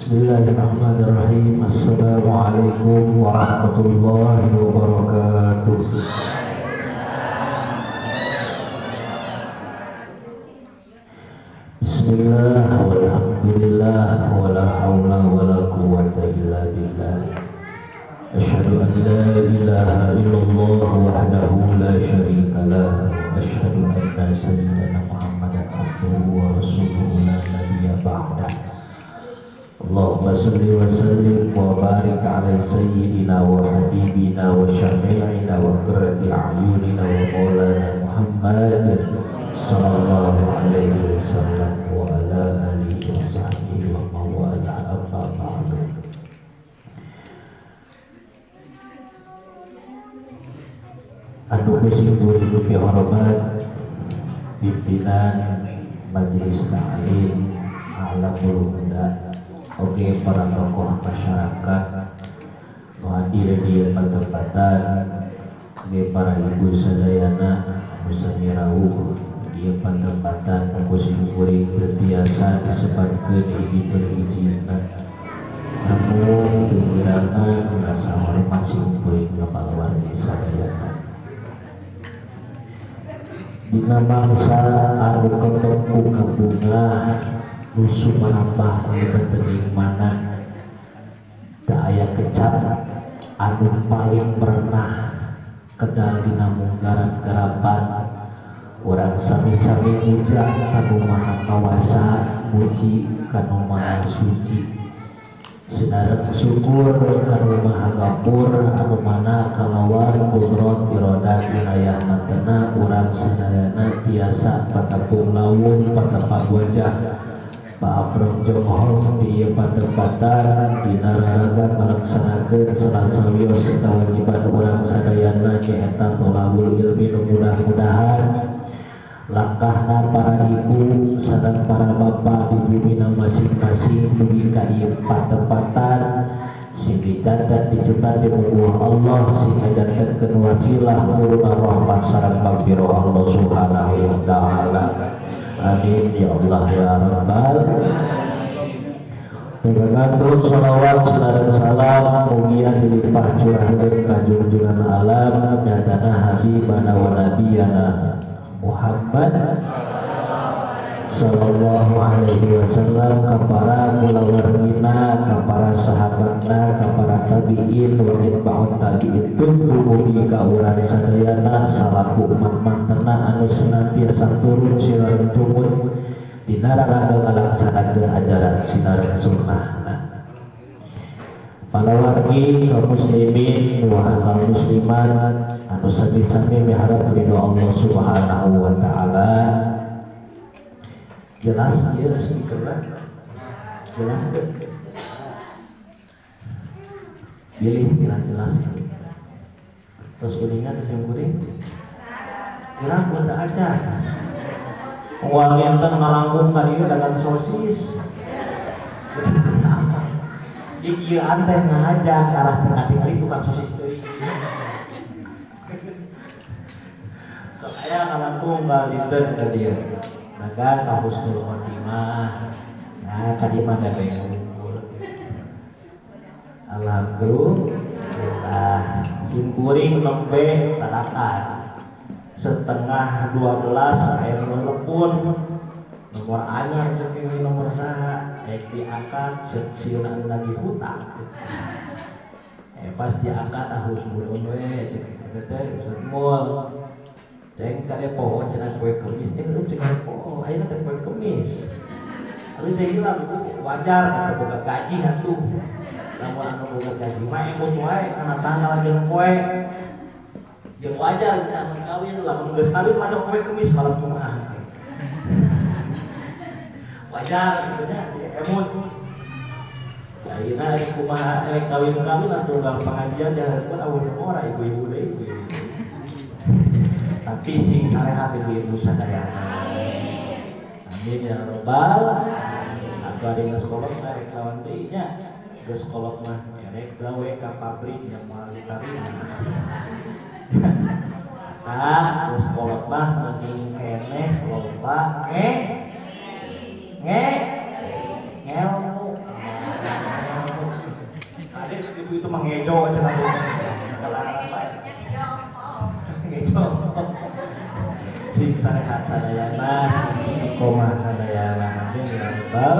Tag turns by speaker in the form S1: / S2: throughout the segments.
S1: Bismillahirrahmanirrahim. Assalamualaikum warahmatullahi wabarakatuh. Bismillah walhamdulillah wala hawla wala quwwata illa billah. Asyhadu an la ilaha illallah wahdahu la syarika lah wa asyhadu anna sayyidina Muhammadan abduhu wa rasuluhu la nabiyya ba'dah. Allahumma salli wa sallim wa barik ala sayyidina wa habibina wa syafi'ina wa qurrati a'yunina wa maulana Muhammad sallallahu alaihi wasallam wa ala alihi wa sahbihi wa mawala, amma ba'du. Anu kusing duribu hormat pimpinan Majelis Ta'lim A'lamul Huda, oke para tokoh masyarakat hadir di patempatan, oke para ibu sadayana sami rawuh di patempatan kusing kuring teu tiasa disebatkeun hiji per hijina, namun kekurangan rasa hormat sing kuring ka palawargi sadayana. Dina mangsa anu ketemu kabunga nu sumarambah bening mana teu aya kecap anu paling pernah kedal dina munggaran kerapan urang sami-sami muja kanu maha kawasa, muji kanu maha suci, sinareng syukur kanu maha gapur anu mana kalawan kudrot irodat inayah matena urang sadayana tiasa patepung lawung patepang wajah Pak Afrom Jonghong di ieu patempatan dina raraga ngalaksanakeun salah sawios kewajiban urang sadayana nyaeta tolabul ilmi nu mudah-mudahan Langkahna para ibu sareng para bapak di bumina masing-masing dugi ka ieu patempatan sing dicatat dicutan di muka Allah sing ngajantenkeun wasilah turuna rahmat sareng magfirah Allah Subhanahu wa taala. Amin ya Allah ya Rabbal. Dengan sholawat sareng salam mugia dilimpah curahkeun ka junjungan alam nyatana habibana wa nabiyana Muhammad sallallahu alaihi wasallam ka para kulawargina, ka para sahabatna, ka para tabiin wa itba'ut tabiin tumugi ka urang sadayana salaku umat mantena anu senantiasa turun silareung tumut dina raraga ngalaksanakeun ajaran sinareng sunnah. Palawargi kaum muslimin wa kaum muslimat anu sami-sami miharap ridho Allah Subhanahu wa taala. Jelas ya speakerna? Jelas teu? Pilih kira jelas. Terus kuningan terus yang kuring? Kurang buat acan. Uang enten ngalangkung ka dieu dagang sosis. Ieu anteh ngahaja karah teu katingali tukang sosis teuing. Sok aya ngalangkung ka dinten ka dieu. Dagang ka husnul khotimah. Nah, ka dieu mah da unggul. Alhamdulillah. Simkuring nembe tadakan. 11:30 aya nu telepon. Nomor anyar cek ini nomor saha, rek diangkat sieun anu lagi hutang. Pas diangkat ah husnul we cek eta teh Ustaz Mul. Ceng kade poho cenah poe Kemis, cek poho ayeuna teh poe Kemis. Ari teh gila bu, wajar kata boga gaji atuh. Lamun anu boga gaji mah emut wae kana tanggal jeung poe. Jeung wajar can kawin lamun geus kawin mah poe Kemis malam Jumat. Wajar kitu nya emut. Ayeuna rek kumaha rek kawin-kawin atuh unggal pengajian dihareupeun aweuh ora ibu-ibu deui ibu-ibu. Tapi sing sarehat ibu-ibu sadayana. Amin ya robbal. Atuh ari geus kolot sarek lawan deui nya. Geus kolot mah erek gawe ka pabrik yang moal ditarima. Nah, geus kolot mah mending keneh loba nge nge ngelmu. Tadi ibu itu mah ngejo cenah teh. Ngejo. Sing sarehat sadayana, sing istiqomah sadayana. Amin ya rabbal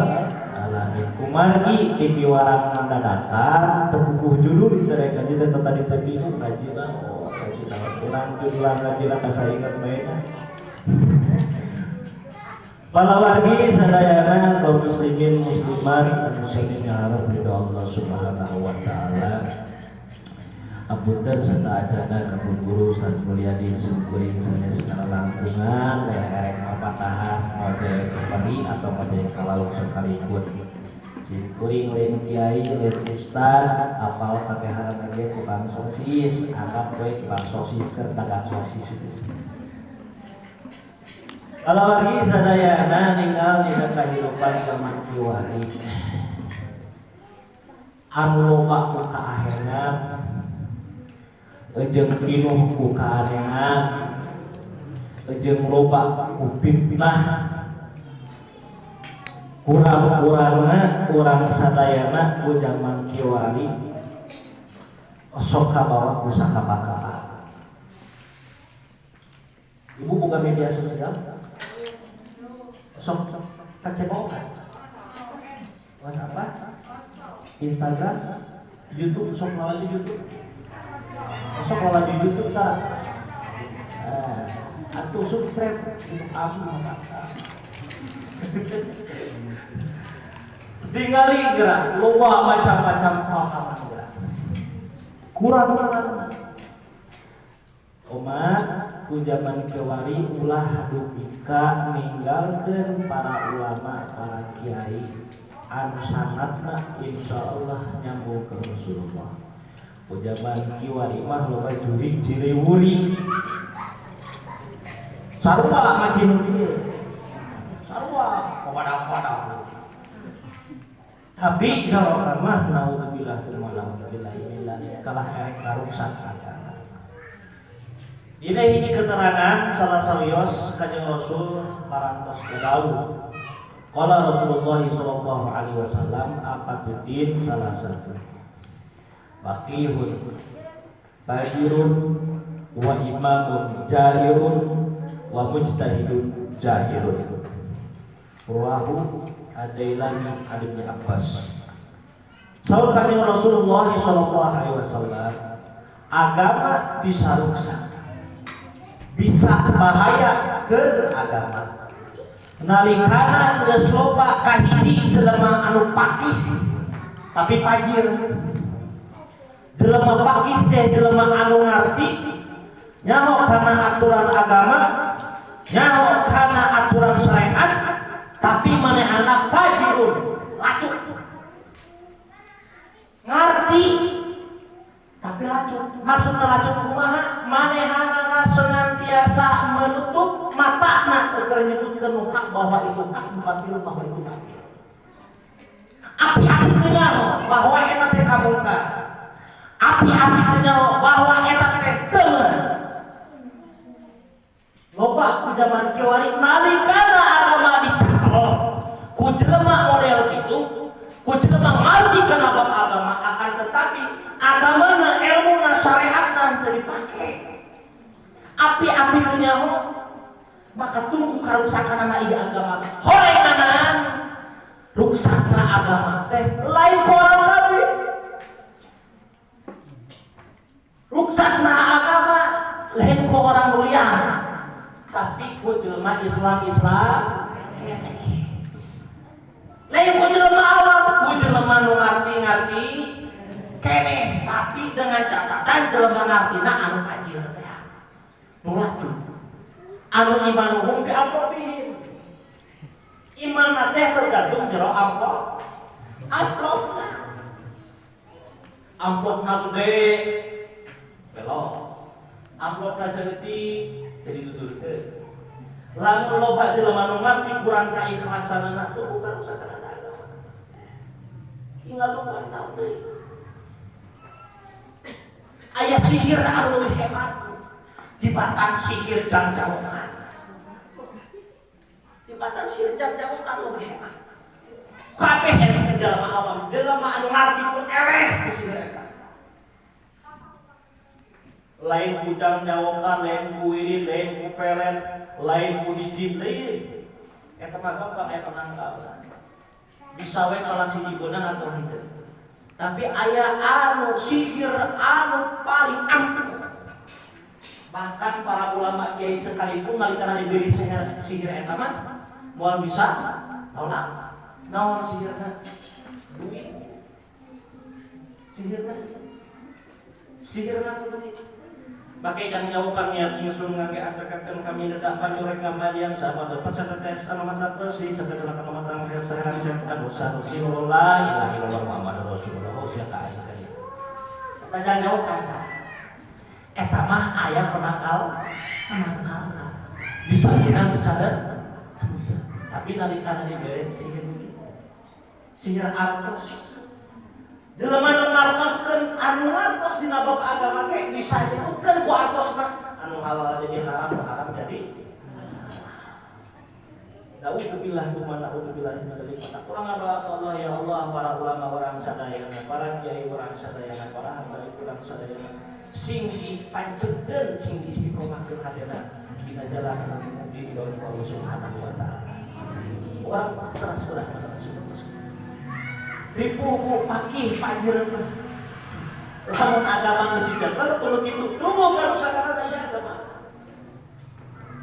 S1: alamin. Kumargi di piwarang ngandadakan teu puguh judul di teh gaji teh tadi teh bingung gaji lah. Oh, gaji naon kurang judul gaji lah kasaingan bae nya. Palawargi sadayana kaum muslimin muslimat anu sami miharep ridho Allah Subhanahu wa taala. Apunten serta acana ka guru Ustaz Mulyadi simkuring sanes ngalangkungan erek mapatahan ngojek ke peri atau ngojek ka laut sekalipun. Simkuring lain kiai lain ustad apal kabehanana ge tukang sosis anggap we tukang sosis keur dagang sosis. Palawargi sadayana ninggal dina kahirupan zaman kiwari. Anu loba ku kaahenan jeung pinuh ku kaanehan jeung loba ku fitnah kurang-kurangna urang sadayana ku zaman kiwari sok kabawa ku sakabakaba. Ibu buka media sosial sok kacebokan WhatsApp, Instagram, YouTube, sok lalajo YouTube. Sok lalajo YouTube tara. Atuh subscribe untuk abdi maka. Tingali gerak loba macam-macam pakaman gerak. Kurang-kurang. Umat ku zaman kewari ulah dupika ninggalkeun para ulama, para kiai anu sanatna insyaallah nyambung ke Rasulullah. Ku zaman kiwari mah loba jurig ciriwuri. Sarua makin kieu. Sarua papadang-padang. Tapi jawaban mah naudzubillah tsumma naudzubillah inilah kalah erek karuksak agama. Dina hiji keterangan salah sawios Kanjeng Rasul parantos dawuh. Qala Rasulullah sallallahu alaihi wasallam afatuddin salah satu. Faqihun fajirun wa imamun jairun wa mujtahidun jahilun. Rawahu Ad-Dailami an Ibnu Abbas. Saur Kanjeng Rasulullah sallallahu alaihi wasallam, agama bisa rusak, bisa bahaya ke agama. Nalikana geus loba kahiji jelema anu pakih tapi fajir. Jelema pakih teh jelema anu ngarti, nyaho kana aturan agama, nyaho kana aturan syariat, tapi manehna fajirun, lacut. Ngarti tapi lacut. Maksudna lacut kumaha? Manehanana senantiasa menutup matana keur nyebutkeun nu hak bahwa itu hak, nu batil bahwa itu batil. Api-api teu nyaho bahwa eta teh kamungkar. Api-api teu nyaho bahwa eta teh teu meunang. Loba ku zaman kiwari nalikana agama dicakel ku jelema model kitu, ku jelema ngarti kana bab agama, akan tetapi agamana, ilmuna, syariatna teu dipake. Api-api teu nyaho, maka tunggu karusakanana ieu agama. Horenganan ruksakna agama teh lain ku orang kabeh. Ruksakna agama lain ku orang liar, tapi ku jelema Islam lain ku jelema awam, ku jelema nu ngarti-ngarti keneh, tapi dengan catatan jelema ngartina anu fajir teh, nu lacut, anu imanuhum bi amplopihim. Iman teh tergantung jero amplop. Amplopna. Amplopna gede belok. Amplopna saeutik jadi tuturkeun. Lamun loba jelema nu ngarti kurang kaikhlasanana tuh bukan urusan agama. Tinggal lupa naon deui. Aya sihir anu leuwih hebat dibatan sihir jangjawokan. Dibatan sihir jangjawokan leuwih hebat. Kabeh eleh jelema awam, jelema anu ngarti pun eleh ku sihir eta. Lain ku jangjawokan, lain ku wirid, lain ku pelet, lain ku hijib, lain. Eta mah gampang aya penangkal. Bisa we salah siji beunang atau henteu. Tapi aya anu sihir anu paling ampuh. Bahkan para ulama kiai sekalipun nalikana diberi sihir eta mah moal bisa nolak. Naon sihirna? Duit. Sihirna. Sihirna ku duit. Make jang jauhkan niat nyusun ngangge acakakeun kami nedak panyurek ngamadian sahabat dapat catat anu mata bersih sagala kamatang saheran setan dosa dosi la ilaha illallah Muhammadur Rasulullah sia ka aing tadi. Eta jang jauhkan ta. Eta mah aya penangkalna. Bisa menang bisa dan tapi nalikana dibere sihir sihir artos. Jelema nu ngartoskeun anu ngartos dina bab agama ge bisa nyebutkeun ku artosna anu halal jadi haram, haram jadi Na'udzubillah tsumma na'udzubillah min dzalik. Kurang doa Allah ya Allah para ulama urang sadayana, para kiai urang sadayana, para habaib urang sadayana sing dipancegkeun, sing diistiqomahkeun hatena dina jalan anu di Allah Subhanahu wa taala. Urang terus urang terus. Ripuh ku pakih fajir mah. Lamun agama geus dijaga kudu kitu. Tunggu karusakan aya agama.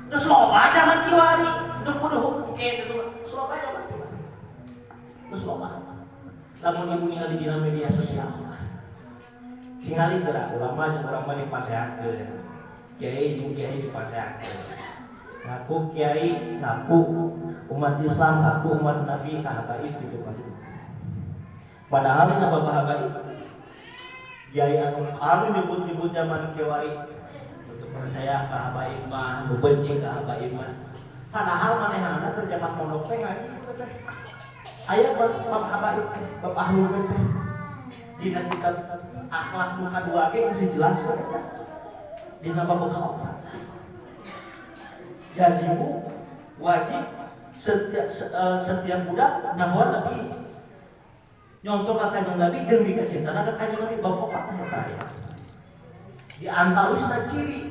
S1: Geus loba zaman kiwari, teu kudu hukum kitu. Geus loba zaman kiwari. Geus loba. Lamun ibu ningali dina media sosial. Tingali geura ulama jeung urang mah dipaseakeun. Kiai jeung kiai dipaseakeun. Ngaku kiai, ngaku umat Islam, ngaku umat Nabi ka habaib gitu kan. Padahal ini bapak habaib. Kiai anu nyebut-nyebut zaman kiwari. Tutup. Percaya ka habaib mah, nu benci ka habaib mah. Padahal manehna teh zaman pondok teh ngaji teh. Aya bab habaib teh, bab ahlul bait teh. Dina kitab akhlak nu kadua ge geus dijelaskeun eta. Dina bab kaopat. Yajibu wajib setiap budak nyahoan Nabi. Nyontoh ka Kanjeng Nabi jeung dikacintana ka Kanjeng Nabi bab opat teh eta aya. Di antawisna ciri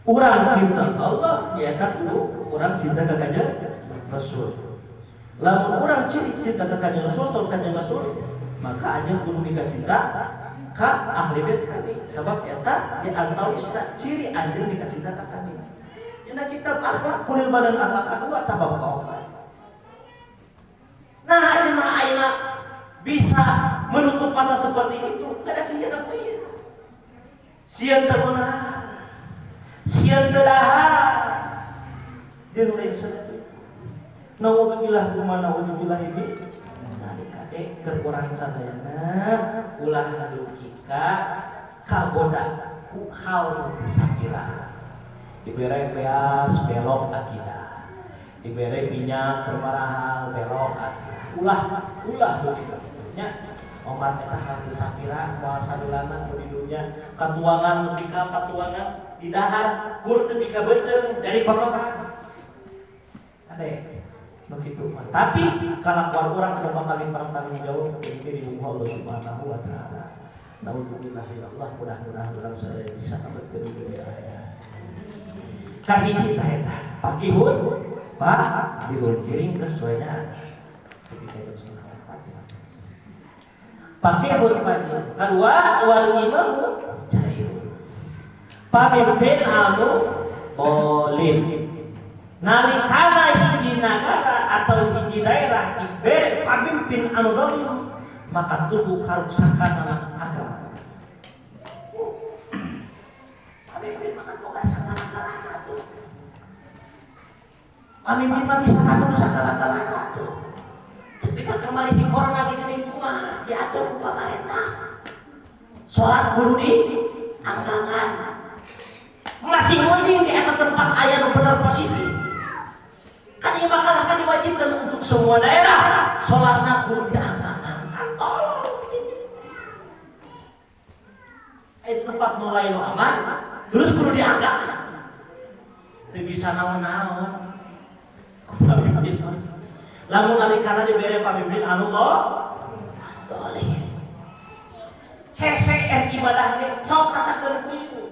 S1: urang cinta ka Allah nyaeta kudu urang cinta ka Kanjeng Rasul. Lamun urang ciri cinta ka Kanjeng Rasul, saur Kanjeng Rasul, maka anjeun kudu mikacinta ka ahli bait kami sabab eta di antawisna ciri anjeun mikacinta ka kami. Dina kitab akhlak kulil badan akhlak kadua tah bab kaopat. Nah, cenah ayeuna bisa menutup mata seperti itu, kada sieun aku ieu. Sieun teu meunang. Sieun teu dahar. Jeung lain sakitu. Naudzubillah kuma naudzubillah ini. Nalika keur urang sadayana ulah dugi ka kagoda ku hal nu sapira. Dibere beas belok akidah. Dibere minyak termarahal belok akidah. Ulah ulah dugi ka kitu nya. Omat eta hal teu sapira moal sadulana ku di dunya katuangan nepi ka patuangan di dahar kur teu mika beuteung jadi kotoran. Ade nu kitu mah. Tapi kalakuan urang anu bakal dipertanggung jawab ke di muka Allah Subhanahu wa taala. Naudzubillah ya Allah, mudah-mudahan urang sadaya bisa kabetkeun di dunia akhirat. Kahiji tah eta pakihun pak dirun kiring geus we nya. Ketika jam 3:30. Pakihun pajir. Kedua wal imamu jairun. Pamimpin anu dolim. Nalikana hiji nagara atau hiji daerah diberi pamimpin anu dolim, maka tubuh karuksakan agama. Pamimpin maka boga sagala-galana tuh. Pamimpin mah bisa ngatur sagala-galana tuh. Tapi kan kamari si corona gini kumaha diatur ku pamarentah. Salat kudu di anggangan. Masih mending di eta tempat aya nu bener positif. Kan ieu bakal akan diwajibkan untuk semua daerah salatna kudu di anggangan. Kan tolong. Eta tempat nu lain nu aman, terus kudu di anggangan. Teu bisa naon-naon. Pamimpin lamun nalikana dibere pamimpin anu dolim. Hese ibadah ge sok rasakeun ku ibu.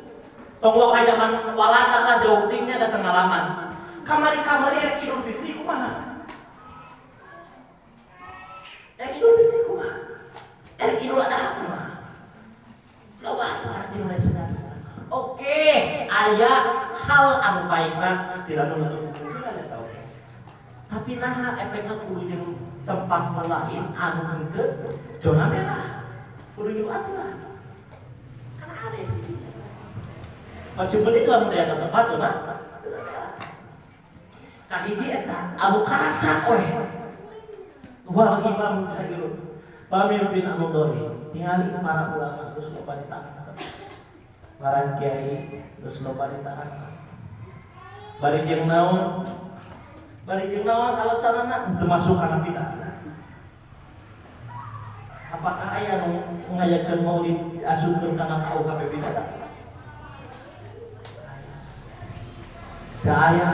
S1: Tong ka zaman Walanda lah jauh tingnya ada pengalaman. Kamari-kamari rek Idul Fitri kumaha? Rek Idul Fitri kumaha? Rek Idul Adha kumaha? Loba aturan di Malaysia. Oke, aya hal anu baikna tidak menutup kemungkinan eta oke. Tapi nah efekna kudu jeung tempat lain anu henteu zona merah. Kudu jeung aturan. Kan aneh. Masih mending lamun aya tempat zona merah. Kahiji eta anu karasa we. Wal imam jairun. Pamimpin anu dolim. Tingali para ulama geus loba ditangkap. Para kiai geus loba ditangkap. Bari jeung naon? Bari jeung naon alasanana teu masuk kana pidana. Apakah aya nu ngayakeun maulid diasupkeun kana KUHP pidana? Teu aya.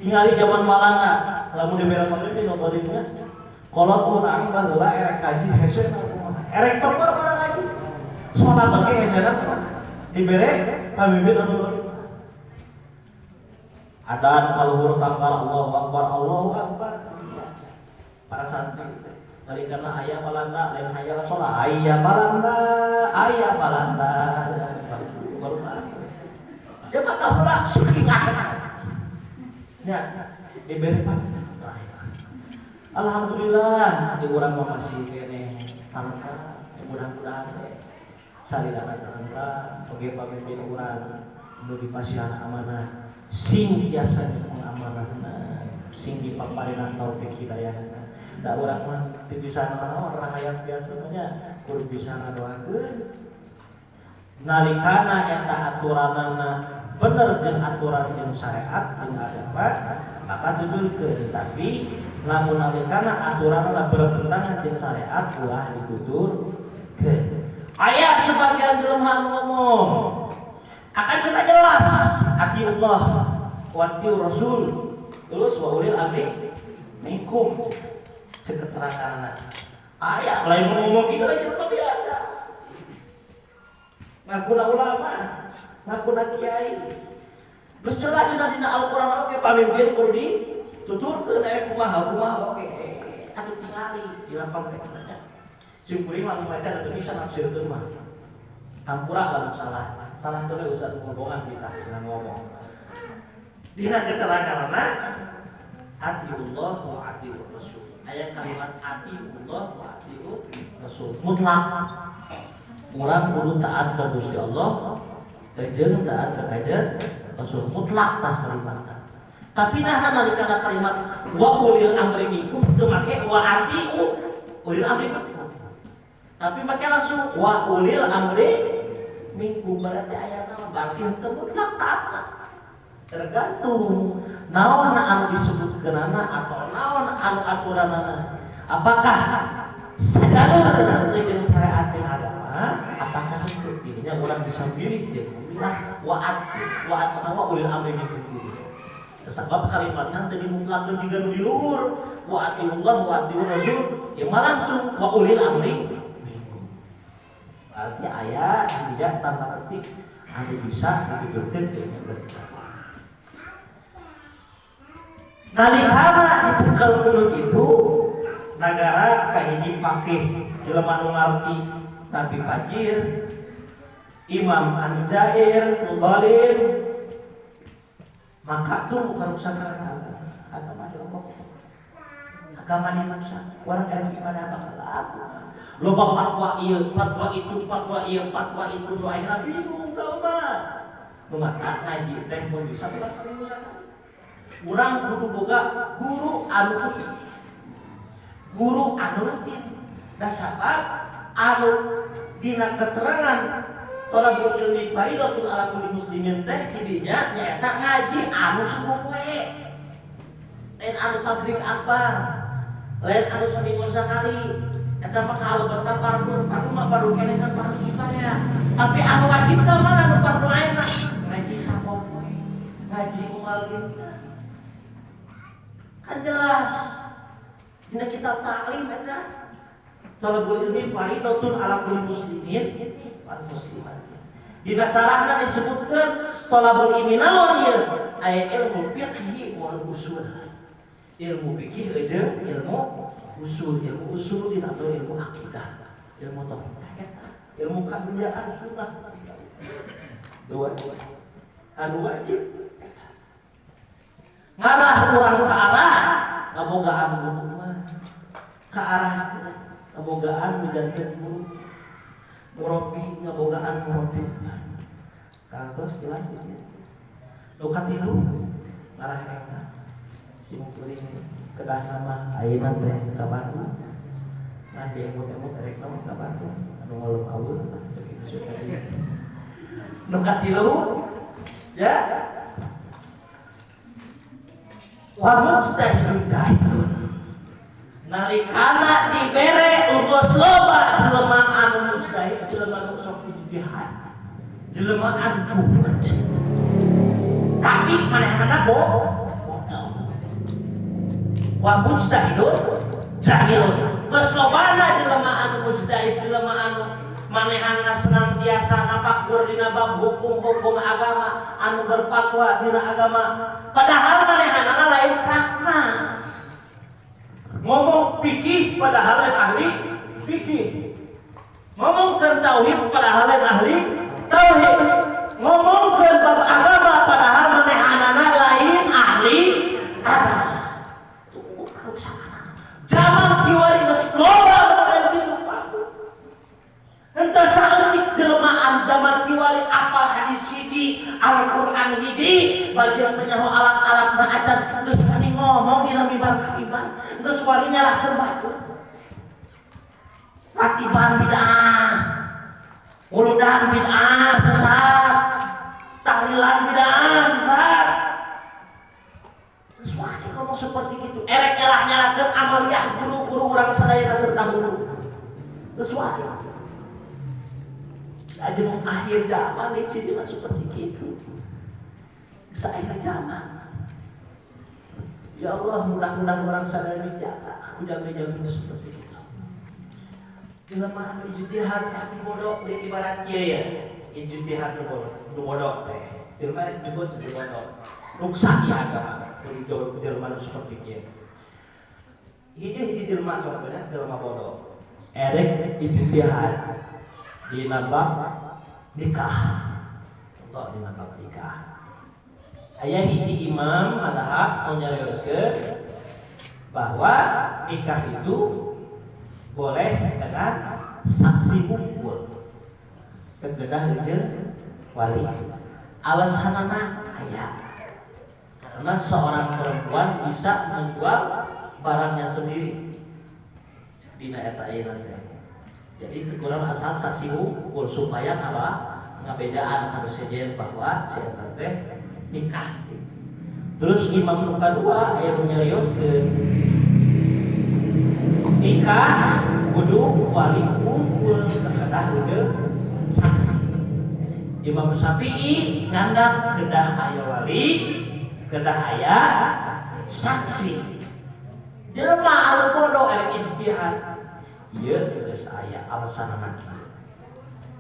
S1: Tingali zaman Walanda, lamun dibere pamimpin nu dolimnya, kolot urang baheula erek kaji hese kumaha? Erek tepur urang ngaji. Salat oge hesena kumaha? Dibere pamimpin anu dolim. Adan kaluhur tangkal Allahu Akbar, Allahu Akbar. Para santri teh nalikana aya Walanda lain hayya sholat, aya Walanda, aya Walanda. Baru zaman baheula saking ahna. Ya, diberi pamimpin. Alhamdulillah di urang mah masih keneh tangka, mudah-mudahan salilana tangka oge pamimpin urang nu dipasihan amanah sing biasa mengamanahna, sing dipaparinan taufik hidayahna. Da urang mah teu bisa naon-naon, rakyat biasa mah nya kudu bisa ngadoakeun.
S2: Nalikana eta aturanana bener jeung aturan jeung syariat jeung agama, maka tuturkeun. Tapi lamun nalikana aturanana bertentangan jeung syariat, ulah dituturkeun. Aya sebagian jelema ngomong akan cenah jelas atiullah wa atiur rasul terus wa ulil amri minkum cek keteranganna. Aya lain ngomong kitu jelema biasa. Ngakuna ulama, ngakuna kiai. Terus jelas cenah dina Al-Qur'an oge pamimpin kudu dituturkeun aya kumaha kumaha oge. Atuh tingali dina konteksna. Sim kuring lamun maca atuh bisa nafsirkeun mah. Hampura lamun salah. Salah teh usah ngomongan kita senang ngomong. Dina keteranganna atiullah wa atiur rasul. Aya kalimat atiullah wa atiur rasul mutlak. Urang kudu taat ka Gusti Allah, jeung taat ka Kanjeng Rasul mutlak tah kalimatna. Tapi naha nalikana kalimat wa ulil amri minkum teu make wa atiu ulil amri minkum. Tapi make langsung wa ulil amri minkum berarti ayatna mah berarti teu mutlak taatna. Tergantung naon anu disebutkeunana atau naon anu aturanana. Apakah sajalur jeung syariat jeung agama? Apakah itu ininya orang bisa pilih dia memilah wa'at wa'at wa ulil amri minkum. Sebab kalimatnya tadi mutlakkeun jiga nu di luhur wa atiullah wa atiur rasul ya mah langsung wa ulil amri minkum. Berarti aya tidak tanpa petik anu bisa dituturkeun jeung bener. Nalikana dicekel kudu kitu nagara kahiji pakih jelema nu ngarti tapi fajir, imam anu jair, nu zalim, maka tuh karusakan agama. Agama diobok. Agama dirusak. Orang erek ibadah bakal laku. Loba fatwa ieu, fatwa itu, fatwa ieu, fatwa itu, nu akhirna bingung tau mah. Nu mata ngaji teh mun bisa ulah saminggu sakali. Urang kudu boga guru anu khusus. Guru anu rutin. Da sabab anu dina keterangan thalabul ilmi faridatun ala kulli muslimin teh didinya nyaeta ngaji anu sapopoe. Lain anu tabligh akbar, lain anu saminggu sakali. Eta mah kalebetna fardu, fardu mah fardu keneh kan fardu kifayah. Tapi anu wajib teh mah anu fardu ain mah ngaji sapopoe, ngaji unggal dinten. Kan jelas dina kitab ta'lim eta thalabul ilmi faridatun ala kulli muslimin wal muslimat. Dina sarahna disebutkeun thalabul ilmi naon ieu? Aya ilmu fiqhi wal usul. Ilmu fikih jeung ilmu usul, ilmu usul atau ilmu akidah, ilmu tauhid, ilmu kaduniaan sunnah. Dua. Anu wajib. Ngarah urang ka arah ngabogaan guru mah. Ka arah ngabogaan mujanten guru. Murabi ngabogaan murabi. Kantos jelas ieu. Nu katilu ngarah eta. Sim kuring kedah nama ayeuna teh ka Bandung. Nah diemut-emut erek mah ka Bandung. Anu ngalem aweuh tah cek itu tadi. Nu katilu ya. Wa mujtahidun jahilun. Nalikana dibere ugos loba jelema anu mujtahid, jelema anu sok ijtihad, jelema anu cuman. Tapi manehanana bodoh. Wa mujtahidun jahilun. Geus lobana jelema anu mujtahid, jelema anu manehanna senantiasa napakur dina bab hukum-hukum agama, anu berfatwa dina agama. Padahal manehanna lain prakna. Ngomong fikih padahal lain ahli fikih. Ngomongkeun tauhid padahal lain ahli tauhid. Ngomongkeun bab agama padahal manehanana lain ahli agama. Tunggu karuksakan. Zaman kiwari geus loba lain kitu Pak. Henteu saeutik jelema zaman kiwari apal hadis hiji, Al-Qur'an hiji, bagian teh nyaho alat-alatna acan geus wani ngomong dina mimbar ka mimbar, geus wani nyalahkeun batur. Ratiban bid'ah. Muludan bid'ah sesat, tahlilan bid'ah sesat. Terus wani ngomong seperti itu. Erek elah nyalakeun amaliyah guru-guru urang sadayana terdahulu. Terus wani. Ajeng akhir zaman nih ciri seperti itu. Akhir zaman. Ya Allah, mudah-mudahan urang sadaya dijaga. Aku jaga-jaga seperti itu. Jelema anu ijtihad tapi bodoh di ibarat kieu ya. Ijtihad nu bodoh, nu bodoh teh. Jelema rek nyebut nu bodoh. Ruksak ya agama. Kudu jelema nu seperti kieu. Hiji-hiji jelema contohnya jelema bodoh. Erek ijtihad dina bab nikah. Contoh dina bab nikah. Aya hiji imam madhab mau nyarioskeun bahwa nikah itu boleh dengan saksi hungkul, teu kedah jeung wali. Alasanana aya karena seorang perempuan bisa menjual barangnya sendiri dina eta ayeuna teh. Jadi kurang asal saksi hungkul supaya apa ngabedaan harus sejen bahwa si eta teh nikah gitu. Terus imam nu kadua aya nu nyarioskeun nikah kudu wali hungkul, teu kedah jeung saksi. Imam Syafi'i nyandak kedah aya wali, kedah aya saksi. Jelema anu bodoh erek ijtihad, ieu geus aya alasanna kieu.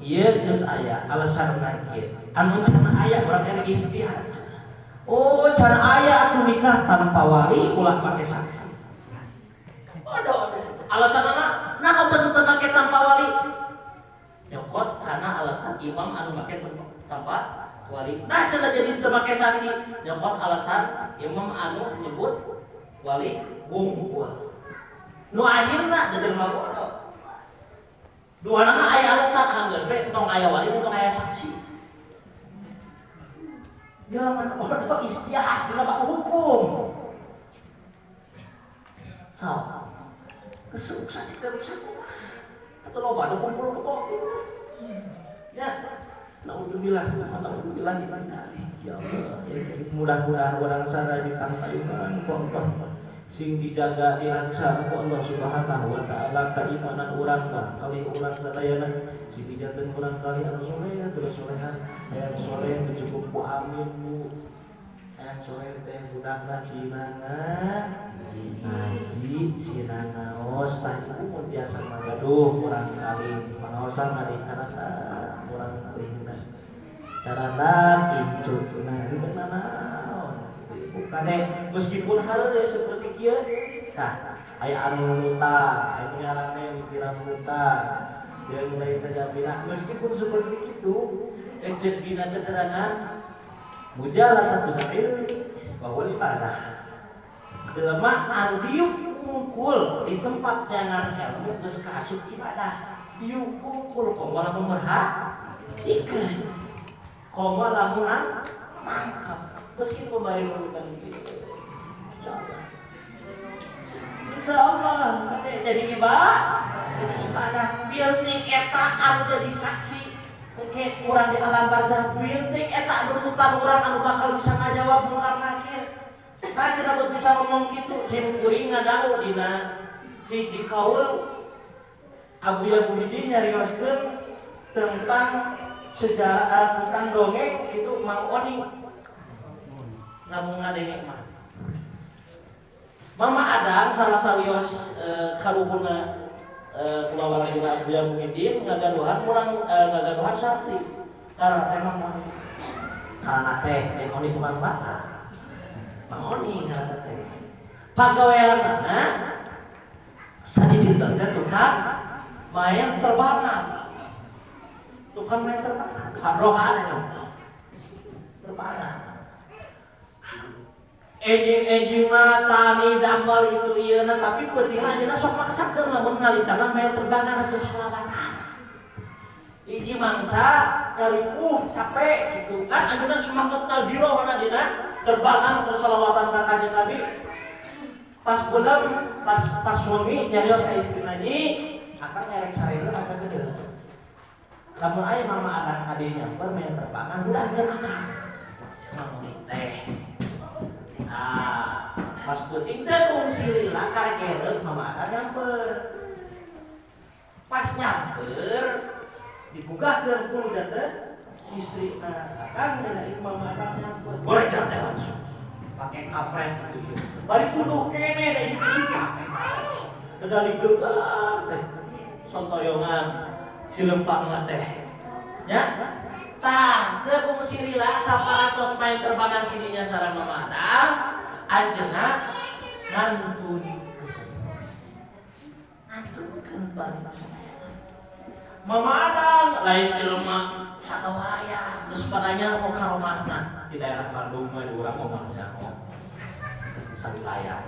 S2: Ieu geus aya alasanna kieu. Anu can aya urang erek ijtihad. Oh, can aya atuh nikah tanpa wali ulah make saksi. Bodoh. Alasanna nah teu make tanpa wali. Nyokot karena alasan imam anu make tanpa wali. Nah, cenah jadi teu make saksi. Nyokot alasan imam anu nyebut wali wungkul. Nu akhirna jadi jelema bodoh. Duanana aya alasan anggeus we tong aya wali tong aya saksi. Jelema bodoh ijtihad dina bab hukum. So, kesuksesan itu bisa atau loba ada kumpul kok gitu. Ya, naudzubillah, naudzubillah min dzalik. Ya Allah, ya, jadi mudah-mudahan urang sadaya ditangtayungan ku Allah, sing dijaga dilaksa ku Allah Subhanahu wa taala keimanan urang kali urang sadayana sing dijanten urang kali anu soleh terus solehan. Hayang soleh teu cukup ku amin Bu. Hayang soleh teh budakna sinanga ngaji, sina ngaos. Tah ibu mun tiasa magaduh urang kali pangaosan ari carana urang kali carana incukna itu nanaon ibu kade meskipun hal seperti kieu tah aya anu nuta aya ngarane mikiran nuta dia mulai sajabina meskipun seperti itu eceuk dina keterangan mujalasatul ilmi wa huwa ibadah. Jelema anu diuk kungkul di tempat neangan ilmu geus kaasup ibadah. Diuk kungkul komo lamun merhatikeun. Komo lamun nangkep meskipun bari nurutan kieu. Insyaallah. Insyaallah jadi ibadah, jadi ibadah. Bilting eta anu jadi saksi engke urang di alam barzah, bilting eta anu nurutan urang anu bakal bisa ngajawab mungkar nakir. Nah, cenah bisa ngomong gitu, sim kuring ngadangu dina hiji kaul Abuya Muhyiddin nyarioskeun tentang sejarah tentang dongeng gitu Mang Oni. Lamun ngadenge mah. Mama Adang salah sawios karuhuna kulawarga Abuya Muhyiddin ngagaduhan urang ngagaduhan santri. Karena teh Mang Oni. Karena teh Mang Oni tukang bata. Mang Oni ngaranna teh. Pagaweanana sadidinten teh tukang main terbangan. Tukang main terbangan. Kadrohan nya. Terbangan. Ejing-ejing mah tani damel itu ieu na tapi peutingna anjeunna sok maksakeun lamun nalitana main terbangan atau selawatan. Hiji mangsa nyaripuh capek gitu kan anjeunna semangatna girohna dina terbangan ke selawatan ka Kanjeng Nabi. Pas pulang pas pas suami nyarios ka istrina nyi akang ngerek sarena asa gede. Lamun aya Mama Adang ka dieu nyamper main terbangan udah akang. Mang Oni teh. Nah, pas peuting teh kungsi lila karek Mama Adang nyamper. Pas nyamper dibugahkeun ku teh istri akang dina ieu Mama Adang nyamper. Goreng teh langsung pakai kampret gitu ieu. Bari tunduh kene da isuk-isuk capek. Dadali degan teh sontoyongan si lempang teh. Nya? Tah, teu kungsi lila saparatos main terbangan kidinya sareng Mama Adang, anjeunna ngantunikeun. Ngantunkeun balik. Mama Adang lain jelema sakawaya geus padanya mau ka romahna di daerah Bandung mah di urang omahnya di sawilayah.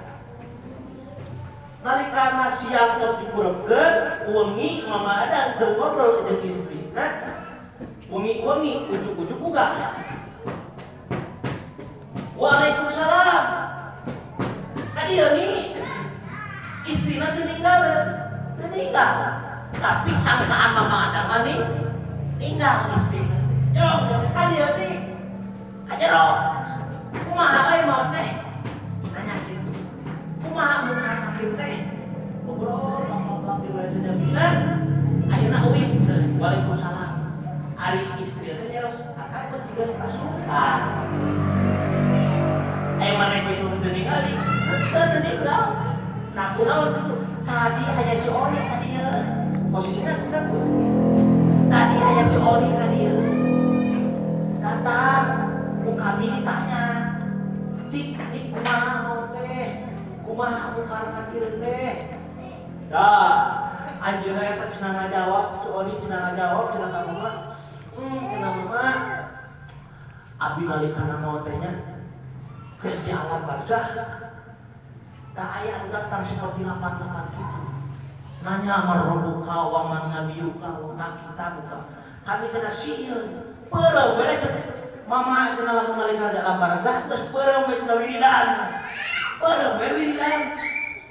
S2: Nalika siang tos dikurepkeun, wengi Mama Adang keur ngobrol jeung istrina. Wengi-wengi ujug-ujug buka. Waalaikumsalam. Ka dieu nih istrina teu ninggal, teu ninggal. Tapi sangkaan Mama Adang mah nih ninggal istrina. Yo, ka dieu nih ka jero. Kumaha euy mau teh? Nanya gitu. Kumaha muka nakir teh? Ngobrol bla bla di sejamina. Ayeuna euy, waalaikumsalam. Ari istri teh nyeros, akang mah jiga kasupan. Eh maneh itu teu ningali, teu ninggal. Nah, kunaon kitu? Tadi aya si Oni ka dieu. Posisinya geus tadi aya si Oni ka dieu. Datang, ku kami ditanya. Cik, ini kumaha mau teh? Kumaha muka nakir teh? Dah, anjeunna eta cenah ngajawab, si Oni cenah ngajawab, cenah ka mama. Cenah mama. Abi nalikana mau tehnya ke di alam barzah. Tak aya anu datang seperti lapan-lapan gitu. Nanya man rabbuka wa man nabiyuka wa ma kitabuka. Kami kena sieun. Peureum we cek mama cenah lamun nalika di alam barzah geus peureum we cenah wiridan. Peureum we wiridan.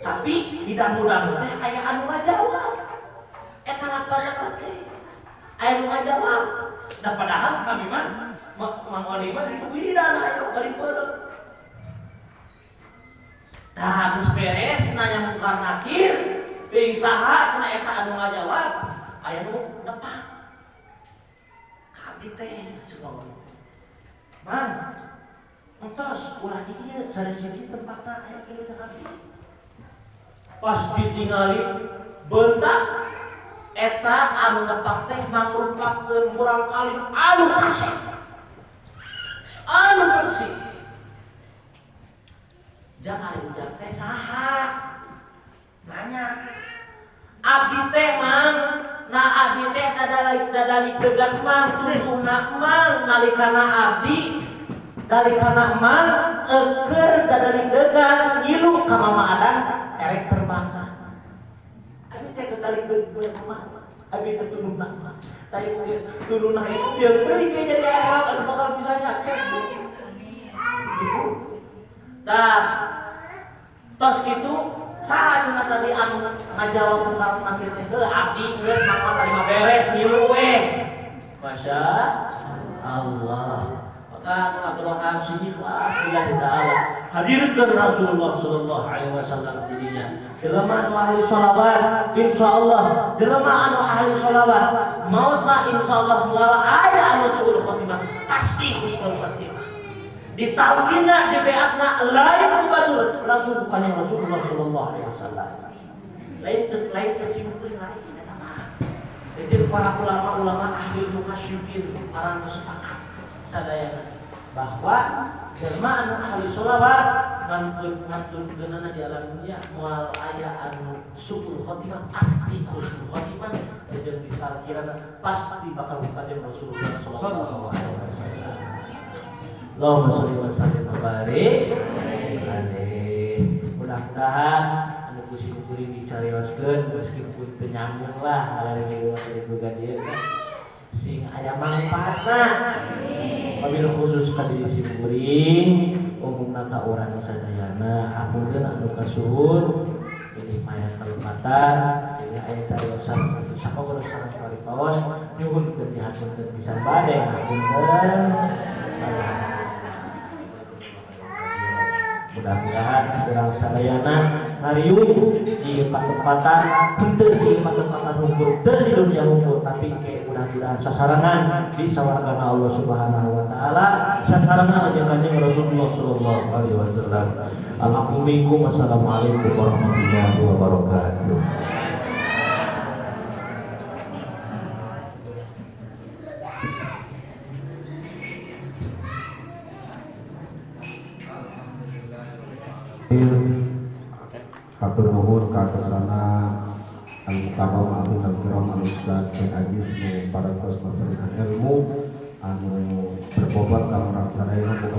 S2: Tapi di dangu-dangu teh aya anu ngajawab. Eta lapan-lapan teh aya nu ngajawab. Nah padahal kami mah Mang Oni mah itu wiridan ayo bari peureum. Tah geus beres nanya mungkar nakir, teuing saha cenah eta anu ngajawab, aya nu nepak. Ka abdi teh cenah Mang Oni. Mang, entos ulah di dieu sanes di tempatna aya kieu jeung abdi. Pas ditingali bentak eta anu nepak teh mangrupakeun murang kali anu kasih. Anu bersih. Jangan ujang teh saha. Nanya. Abdi teh mang, nah abdi teh dadali degan mang tujuhna mang nalikana abdi nalikana mang eukeur dadali degan ngilu ka Mama Adang erek terbangan. Abdi teh dadali degan mah. Abdi teh tunduhna mah. Tadi tunduhna itu biar teuing ge jadi akhirat anu bakal bisa nyaksen. Dah tos kitu saha cenah tadi anu ngajawab mungkar nakir teh heuh abdi geus mah tadi mah beres ngilu we. Masya Allah. Maka anu agrohan sing ikhlas billahi taala hadirkeun Rasulullah sallallahu alaihi wasallam dirinya. Jelema anu ahli sholawat insyaallah, jelema anu ahli sholawat maut mah insyaallah moal aya anu suul khotimah, pasti husnul khotimah. Ditalkina di beatna lain ku batur langsung bukannya Rasulullah sallallahu alaihi wasallam. Lain cek simpuling lain eta mah. Cek para ulama-ulama ahli mukasyifin para anu sepakat sadayana bahwa jelema anu ahli sholawat ngantun geunana di alam dunia moal aya anu suul khotimah, pasti husnul khotimah jeung ditalkirana pasti bakal buka Rasulullah sallallahu alaihi wasallam. Allahumma sholli wa sallim wa barik alaihi. Mudah-mudahan anu ku sim kuring dicarioskeun meskipun teu nyambung lah ngalari boga dieu kan sing aya mangfaatna. Wabil khusus ka diri sim kuring umumna ka urang sadayana hapunten anu kasuhun ini maya kalepatan ini. aya cariosan sakogodo sareng paripaos nyuhunkeun dihapunten pisan bade ngapunten. Mudah-mudahan urang sadayana ngariung di patempatan henteu di patempatan hungkul teu di dunia hungkul, tapi ke mudah-mudahan sasarengan di sawargana Allah Subhanahu wa taala, sasarengan jeung Kanjeng Rasulullah sallallahu alaihi wasallam. Alhamdulillah. Wassalamualaikum warahmatullahi wabarakatuh.
S3: Hatur nuhun ka kersana al-mukarram al kiram al-ustaz Syekh Ajis nu parantos maberikan ilmu anu berbobot ka urang sadayana.